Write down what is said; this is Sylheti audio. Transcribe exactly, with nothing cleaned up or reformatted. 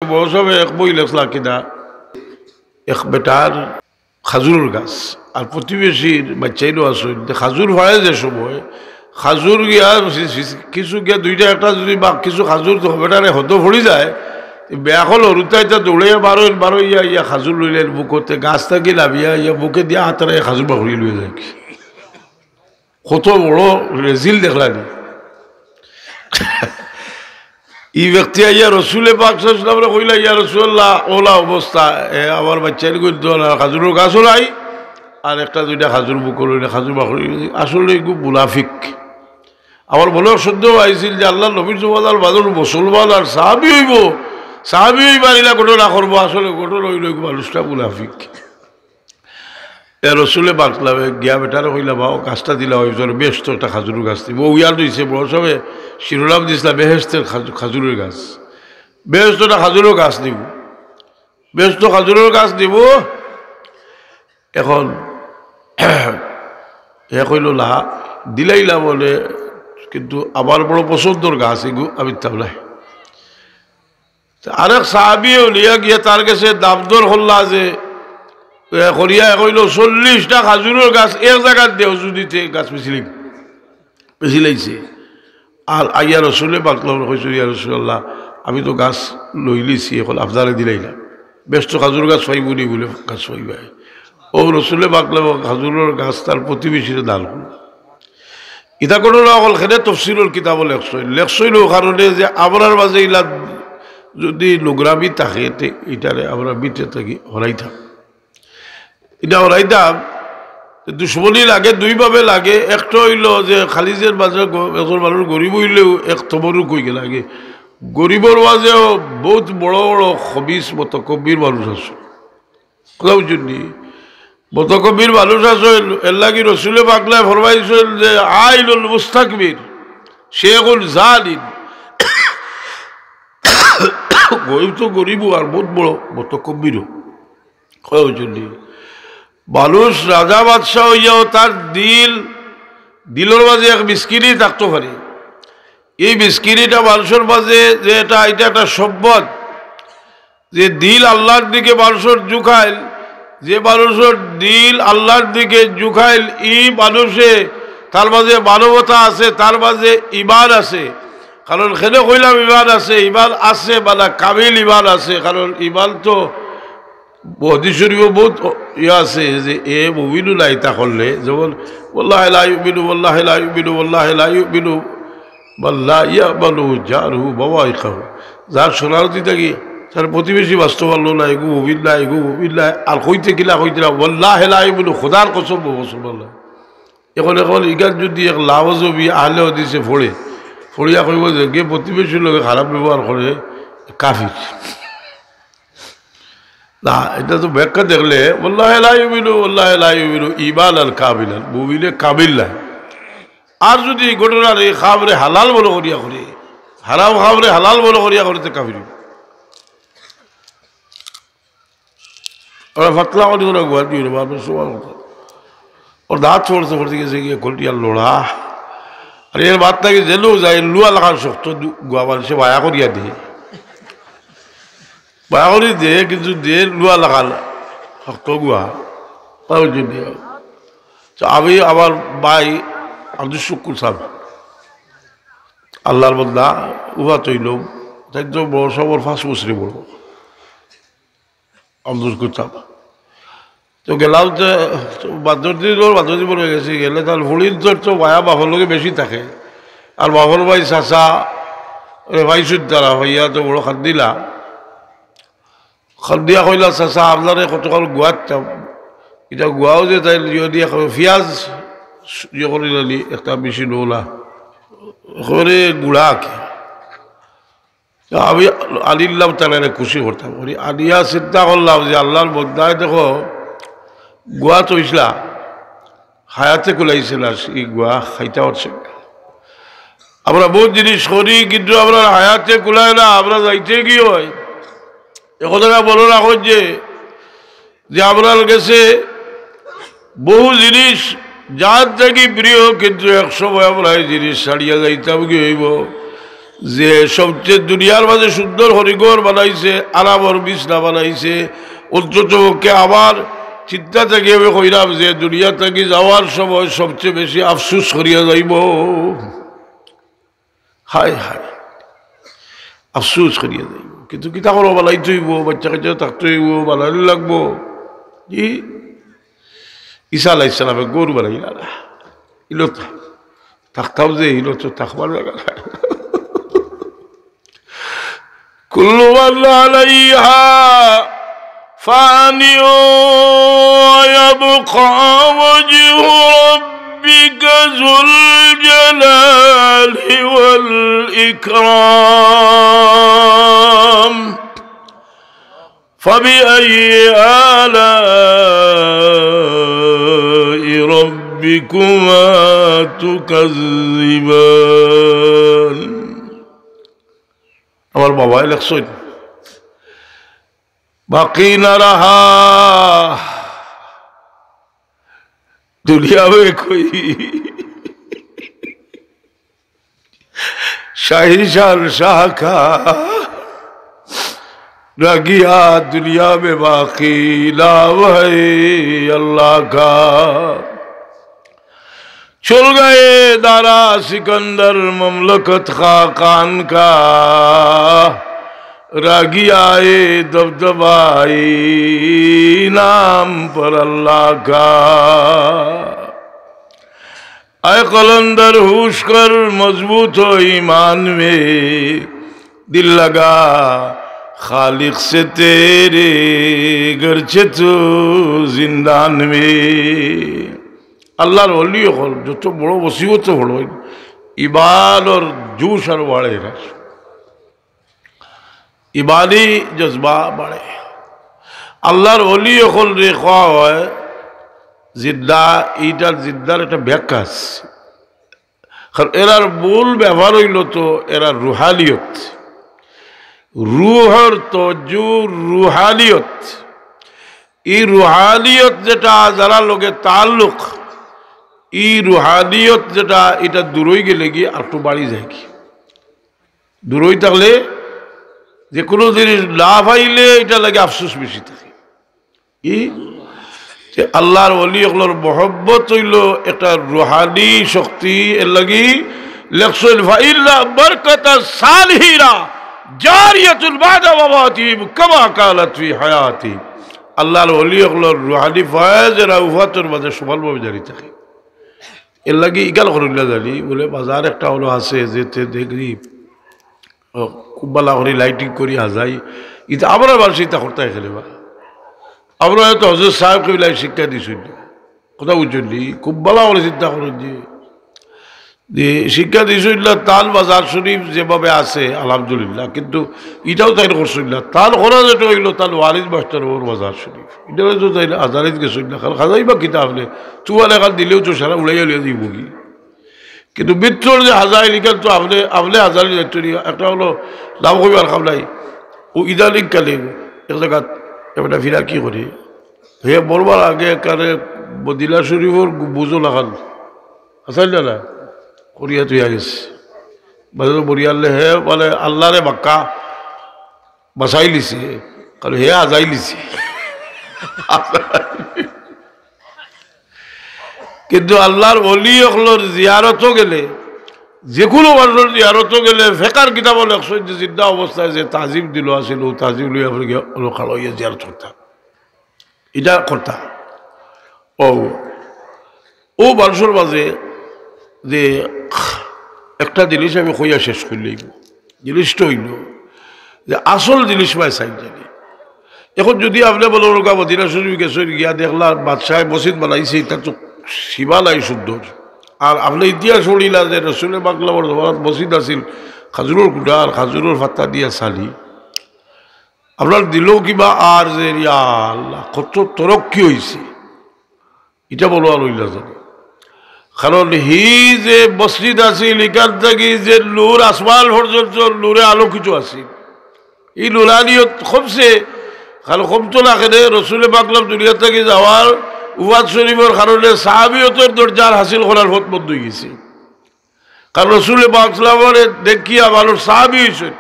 বড় সাবে এক বই লেখলা কিনা, এক বেটার খাজুরর গাছ, আর প্রতিবেশীর বাচ্চাইনও আছে, তে খাজুর ফাড়ে যে সময়, খাজুর গিয়া কিছু গিয়া দুইটা একটা যদি বা কিছু খাজুর তো বেটারে হত পড়ি যায়, বেয়াকল হরুতা ইতা দৌড়ে বারো বারো ইয়া ইয়া খাজুর লইলেন বুকতে, গাছ থাকি লাভিয়া ইয়া বুকে দিয়া হাতারে খাজুর বাখরি লইয়া যায়। কত বড় রেজিল দেখলানি। ই ব্যক্তি আইয়া রসুলে পাক সাল্লাল্লাহু আলাইহি ওয়াসাল্লামরে কইলা, "ইয়া রাসূলুল্লাহ, ওলা অবস্থা, এ, আমার বাচ্চাইন কই দোয়া না, খাজুরর গাছও নাই, আর একটা দুইটা খাজুর বুকর লইলে খাজুর বাখরি।" আসলে এগু মুনাফিক। আমার মনে সন্দেহ আইছিল যে আল্লাহর নবীর জমানার মানুষ মুসলমান আর সাহাবী অইবো, সাহাবী অইবার ইলা ঘটনা করবো, আসলে ঘটনা অইলো এগু মানুষটা মুনাফিক। এ রসুলে পাক সাল্লাল্লাহু আলাইহি ওয়াসাল্লামে গিয়া বেটারে কইলা, "বাও, গাছটা দিলা অই, তোর বেহেস্ত একটা খাজুরর গাছ দিবো।" ও ইয়ার দিছে, বড় সাবে শিরোনাম দিছিলা বেহেস্তের খাজু-, খাজুরর গাছ। বেহেস্ত একটা খাজুরর গাছ দিবো, বেহেস্ত খাজুরর গাছ দিবো। এখন হে কইলো, "না, দিলাইলা বলে, কিন্তু আমার বড় পছন্দর গাছ এগু, আমি দিতাম নায়।" তে আরেক সাহাবীয়ে লইয়া গিয়া তার গেছে দাম দর করলা যে, এ, করিয়া কইলো, "চল্লিশটা খাজুরর গাছ এক জাগাত দেও, যুদি তে গাছ বেচিলিম।" বেচিলাইছে। আর আইয়া রসুলে পাক সাল্লাল্লাহু আলাইহি ওয়াসাল্লামরে কইছে, "ইয়া রাসূলুল্লাহ, আমি তো গাছ লইলিছি, এখন আপনারে দিলাইলাম। বেহেস্ত খাজুরর গাছ পাইবো নি?" বলে, "গাছ পাইবায়।" ও রসুলে পাক সাল্লাল্লাহু আলাইহি ওয়াসাল্লামে খাজুরর গাছ তার প্রতিবেশীরে দান করলো। ইতা ঘটনা অকল কেনে তফসিরর কিতাবো লেখছইন, লেখছইন অউ কারণে যে আমরার মাঝে ইলা যুদি নোংরামি থাকে, তে ইটারে আমরা ভিতরে থাকি হরাইতাম। ইটা হরাইতাম, দুশমনি লাগে, দুইভাবে লাগে। একটা অইলো যে খালি যে মাঝে গ-, একজন মানুষ গরিব অইলেও এক তমরুক অইগেল আগে। গরিবর মাঝেও বউত বড় বড় খবিস মুতাকাব্বির মানুষ আছে। কথা বুঝছইন নি? মুতাকাব্বির মানুষ আছে, এরলাগি রসুলে পাক সাল্লাল্লাহু আলাইহি ওয়াসাল্লামে ফরমাইছইন যে, "আইনুল মুস্তাকবির শেখুন জালিম।" গরিব তো গরিবও আর বউত বড় মুতাকাব্বিরও। কথা বুঝছইন নি? মানুষ রাজা বাদশা অইয়াও তার দিল, দিলর মাঝে এক মিসকিনি থাকতো পারে। এই মিসকিনিটা মানুষর মাঝে যে এটা, এটা একটা সম্পদ, যে দিল আল্লাহর দিকে মানুষর ঝুকাইল, যে মানুষর দিল আল্লাহর দিকে ঝুকাইল, ই মানুষে, তার মাঝে মানবতা আছে, তার মাঝে ঈমান আছে। কারণ কেনে কইলাম ঈমান আছে, ঈমান আছে, মানে কামিল ঈমান আছে, কারণ ঈমান তো হাদিস শরীফো বউত ইয়া আছে যে এ মুমিনও নায় তা করলে, যেমন, "ওয়াল্লাহি লা ইউমিনু, ওয়াল্লাহি লা ইউমিনু, ওয়াল্লাহি লা ইউমিনু, মান লা ইয়ামানু জারুহু বাওয়াইকাহু।" যার শরণার্থী থাকি, তার প্রতিবেশী বাঁচতো পারলো না, এগু মুমিন না, এগু মুমিন না, আর কইতে কিলা কইতে না, "ওয়াল্লাহি লা ইউমিনু, খোদার কসম, ও মুসলমান না।" এখন, এখন ইখান যুদি এক লাওয়াজবি আহলে হাদিসে পড়ে, পড়িয়া কইবো যে, "যে প্রতিবেশীর লগে খারাপ ব্যবহার করে, কাফির।" না, ইটা তো ব্যাখ্যা দেখলে, "ওয়াল্লাহি লা ইউমিনু, ওয়াল্লাহি লা ইউমিনু ঈমানান কামিলান", মুমিনে কামিল নায়। আর যুদি ই ঘটনার ই কামরে হালাল মনো করিয়া করে, হারাম কামরে হালাল মনো করিয়া করে, তে কাফির। ওরা পাতলা করি ওরা গুয়া দিও না, বাপরে, সুবহানাল্লাহ। ওর দাঁত ছড়তে ছড়তে গেছে গিয়া কলটিয়ার লোড়া। আর এর বাদ থাকি যে লোক যায়, লুয়া লাখান শক্ত দু-, গুয়া মানুষে বায়া করিয়া দে। বায়া করি দে, কিন্তু দে লুয়া লাখান শক্ত গুয়া। তাও যদি তো আমি আমার ভাই আব্দুস শুকুর সাহেব, আল্লাহর বান্দা, উফাত অইল, তাই তো বড় সবর পাঁচ বছরে বড়। আব্দুস কুতাব। তো গেলাম তো, তো বাদর দিন ওর বাদর দিন মনে গেছে, গেলে তার ফুড়িন্তর তো মায়া বাপর লগে বেশি থাকে। আর বাপর ভাই চাচা, ওরে ভাই সুদ্ধারা ভাইয়া তো বড় কান্দিলা। কান্দিয়া কইলা, "চাচা, আপনারে কতকাল গুয়াইতাম।" ইটা গুয়াও যে তাই লিও দিয়া কয়, "পিয়াজ ইয়ে করি লালি, একটা বেশি লোলা।" করে গুড়া কি? আমি আনিলাম, তারা খুশি করতাম। করি আনিয়া চিন্তা করলাম যে আল্লাহর বন্দায় দেখো, গুয়া তো ইসলা, হায়াতে কুলাইছে না, এই গুয়া খাইতে পারছে না। আমরা বহুত জিনিস করি, কিন্তু আমরা হায়াতে কুলায় না, আমরা যাইতে কি হয়। এখন তারা বলো রাখো যে, যে আপনার গেছে বহু জিনিস জান থাকি প্রিয়, কিন্তু এক সময় আমরা এই জিনিস ছাড়িয়া যাইতাম কি হইব। যে সবচেয়ে দুনিয়ার মাঝে সুন্দর করি ঘর বানাইছে, আরামর বিছনা বানাইছে, অন্তত পক্ষে আমার চিন্তা থাকি আমি কইরাম যে দুনিয়া থাকি যাওয়ার সময় সবচেয়ে বেশি আফসোস করিয়া যাইব। হায় হায়, আফসোস করিয়া যাইব। কিন্তু কিতা করো, বানাইতে অইব, বাচ্চা কাচ্চা থাকতে অইব, বানানি লাগবো। জি, ঈসা আলাইহিস সালামে ঘর বানাইলা না, ইলো তো থাকতাম যে, ইলো তো থাকবার জাগা না। كل من عليها فان ويبقى وجه ربك ذو الجلال والإكرام. فبأي آلاء ربكما تكذبان. আমার বাবায় লেখছইন, باقی نہ رہا دنیا میں کوئی، شاہی شہنشاہ کا، رہ گیا دنیا میں باقی نام ہے اللہ کا. چل گئے دارا سکندر مملکت خاقان کا، رہ گیا ہے دبدبہ نام پر اللہ کا. اے قلندر ہوش کر، مضبوط ہو ایمان میں، دل لگا خالق سے تیرے، گرچہ تو زندان میں. আল্লাহর ওলি অকল যত বড় মুসিবত পড়ইন, ইমানর জোশ আরো বাড়ে, ইমানি জজবা বাড়ে. আল্লাহর ওলি অকলরে কওয়া হয় জিন্দা, ইটার জিন্দার একটা ব্যাখ্যা আছে. কারণ এরার মূল ব্যাপার অইলো তো এরার রুহানিয়ত, রুহর তওয়াজ্জু, রুহানিয়ত. ই রুহানিয়ত যেটা যারার লগে তাল্লুক, ই রুহানিয়ত যেটা, ইটা দূরই গেলেগি আরটু বাড়ি যায়গি. দূরই থাকলে যে কোনো জিনিস না পাইলে ইটার লাগি আফসোস বেশি থাকে. কি? যে আল্লাহর ওলি অকলর মহব্বত অইলো একটা রুহানি শক্তি, এর লাগি লেখছইন, فإن بركة الصالحين جارية بعد مماتهم كما كانت في حياتهم. আল্লাহর ওলি অকলর রুহানি ফয়েজ এরা উফাতর মাঝে সমানভাবে জারি থাকে. এর লাগি ইখান করইন না জানি, বুলে বাজার একটা অনো আছে, যেতে দেখি ও, খুব ভালা করি lighting করি হাজাই। ইতা আমরার মানুষে ইতা করতা খেলে বা। আমরা হয়তো হজরত সাহেব কিবলায় শিক্ষা দিছইন না। কথা বুঝছইন নি? খুব ভালা করি চিন্তা করইন যে, যে শিক্ষা দিছইন না, তান মাজার শরীফ যেভাবে আছে, আলহামদুলিল্লাহ, কিন্তু ইটাও তাইন করছইন না। তান করা যেটা অইলো, তান ওয়ালিদ মাস্টারর মাজার শরীফ। ইটা তো তাইন আজারিত গেছইন না। কারণ খাজাই বা কিতা আপনে, তুফান এখান দিলেও তো সারা উড়াইয়া লইয়া যাইবগি। কিন্তু মিত্রর যে হাজাইল, ইখান তো আপনে, আপনে হাজাইল যাইতো নি, একটা অনো নাম কইবার কাম নাই। ও ইদানিং কালে এক জাগাত একটা ফিরাকি করে, হে মরবার আগে কারে মদিনা শরীফর বুঝো লাখান, আছে না না? করিয়া তুই আইস। মানে তো মরিয়ালে হে, মানে আল্লাহরে বাক্কা বাঁচাইলিছে, কারণ হে আজাইলিছে। কিন্তু আল্লাহর ওলি অকলর জিয়ারতো গেলে, যে কোনো মানুষর জিয়ারতো গেলে, ফেকার কিতাবো লেখছইন যে জিন্দা অবস্থায় যে তাজিম দিল আছিল, ও তাজিম লইয়া ফিরে গিয়া অনো খাড়া অইয়া জিয়ারত করতা। ইটা করতা। ও, ও মানুষর মাঝে যে একটা জিনিস আমি কইয়া শেষ করিলাইমু, জিনিসটা অইলো যে আসল জিনিস ভাই চাই জানি। এখন যদি আপনে বলো, ওরকা মদিনা শরীফ গেছইন, গিয়া দেখলা বাদশায় মসজিদ বানাইছে, ইটা তো সীমা নাই সুন্দর। আর আপনে ইতিহাস পড়িলা যে রসুলে পাকর জমানাত মসজিদ আছিল খাজুরর কুটা আর খাজুরর পাতা দিয়া চালি। আপনার দিলো কিবা আর যে, ইয়া আল্লাহ, কত তরক্কি অইছে। ইটা বলো আর অইলা জানি। কারণ হি যে মসজিদ আছিল, ইখান থাকি যে নূর আসমান পর্যন্ত নূরে আলোকিত আছিল। ই নুরানিয়ত কমছে, কারণ কমতো না কেনে, রসুলে পাকর দুনিয়া থাকি যাওয়ার, উফাত শরীফর কারণে সাহাবিয়তর দরজার হাসিল করার পথ বন্ধ অইগেছে। কারণ রসুল পাক সাল্লাল্লাহু আলাইহি ওয়াসাল্লামরে দেখিয়া মানুষ সাহাবী অইছইন।